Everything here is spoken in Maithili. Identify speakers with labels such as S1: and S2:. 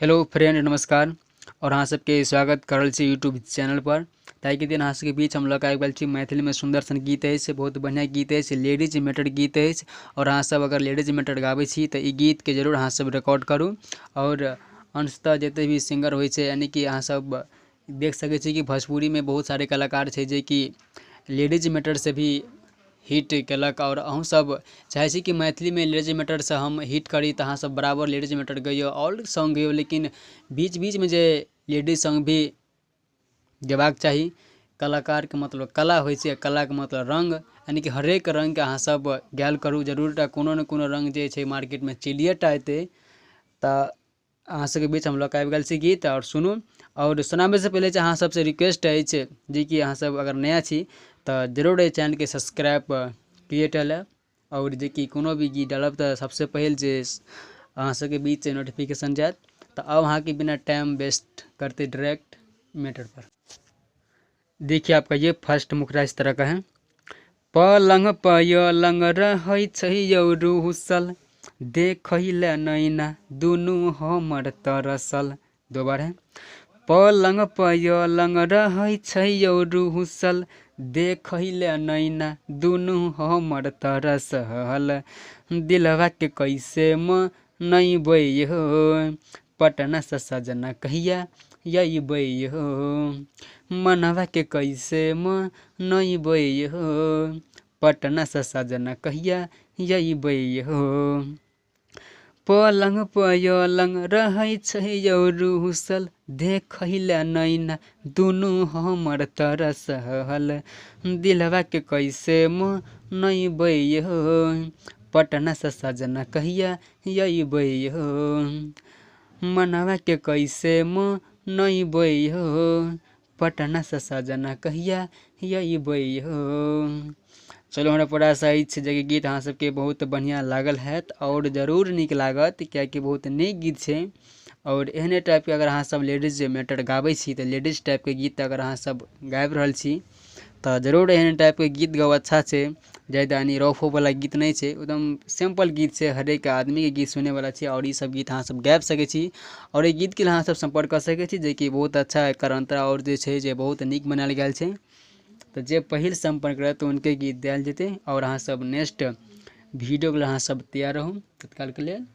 S1: हेलो फ्रेंड नमस्कार और अहाँ सबके स्वागत कर रहल छी यूट्यूब चैनल पर। ताहिके दिन अहाँ सबके बीच हम लऽ कऽ आबि गेल छी मैथिलीमे सुन्दर सन गीत अछि, बहुत बढ़िआँ गीत अछि, लेडीज मैटर गीत अछि। और अहाँ सब अगर लेडीज मैटर गाबै छी तऽ ई गीतके जरूर अहाँ सब रिकॉर्ड करू। और अंशतः जते भी सिंगर होइ छै, यानी कि अहाँ सब देख सकै छी कि भोजपुरीमे बहुत सारे कलाकार छै जेकि लेडीज मैटरसँ भी हिट केलक। और अहूँ सब चाहै छी कि मैथिलीमे लेडीज मैटरसँ हम हिट करी तऽ अहाँ सब बराबर लेडीज मैटर गैयौ, ऑल सॉन्ग गैयौ, लेकिन बीच बीचमे जे लेडीज सॉन्ग भी गेबाक चाही। कलाकारके मतलब कला होइ छै, कलाके मतलब रङ्ग, यानी कि हरेक रङ्गके अहाँ सब गायल करू जरूर टा। कोनो ने कोनो रङ्ग जे छै मार्केटमे चलिए टा एतै। तऽ अहाँ सबके बीच हम लऽ कऽ आबि गेल छी गीत और सुनू। और सुनाबैसँ पहिले अहाँ सबसँ रिक्वेस्ट अछि जेकि अहाँ सब अगर नया छी तऽ जरूर एहि चैनलके सब्सक्राइब किए लेब, और जेकि कोनो भी गीत डालब तऽ सबसँ पहिल जे अहाँ सबके बीच नोटिफिकेशन जायत। तऽ अब अहाँके बिना टाइम वेस्ट करते डायरेक्ट मैटर पर देखिए आपका ये फर्स्ट मुखड़ा इस तरह का है। पलंग पलंग रहै छै यौ रूसल, देखै लए नैना दुनू हमर तरसल। दोबारा है। पलंग पलंग रहै छै यौ रूसल, देखै लए नैना दुनू हमर तरसल। दिलवा के कैसे मनैबै हो, पटना से सजना कहिया अइबै हो। मनवा के कैसे मनैबै हो, पटना से सजना कहिया अइबै हो। पलंग पलंग रहै छै यौ रूसल, देखै लए नैना दुनू हमर तरसल। दिलवा के कैसे मनैबै हो, पटना से सजना कहिया अइबै हो। मनवा के कैसे मनैबै हो, पटना से सजना कहिया अइबै हो। चलू हमरा प्रयास अछि जे गीत अहाँ सबके बहुत बढ़िआँ लागल हैत और जरूर नीक लागत, कियाकि बहुत नीक गीत छै। और एहने टाइपके अगर अहाँ सब लेडीज मैटर गाबै छी तऽ लेडीज टाइपके गीत अगर अहाँ सब गाबि रहल छी तऽ जरूर एहन टाइपके गीत गाउ, अच्छा छै। जादा यानी रफोवला गीत नहि छै, एकदम सिम्पल गीत छै, हरेक आदमीके गीत सुनैवला छै। और ई सब गीत अहाँ सब गाबि सकै छी और एहि गीतके लेल अहाँ सब सम्पर्क कऽ सकै छी, जेकि बहुत अच्छा एकर अंतरा और जे छै जे बहुत नीक बनायल गेल छै। तऽ जे पहिल सम्पर्क करत हुनके गीत देल जेतै। और अहाँ सब नेक्स्ट वीडियोके लेल अहाँ सब तैयार रहू। तत्कालके लेल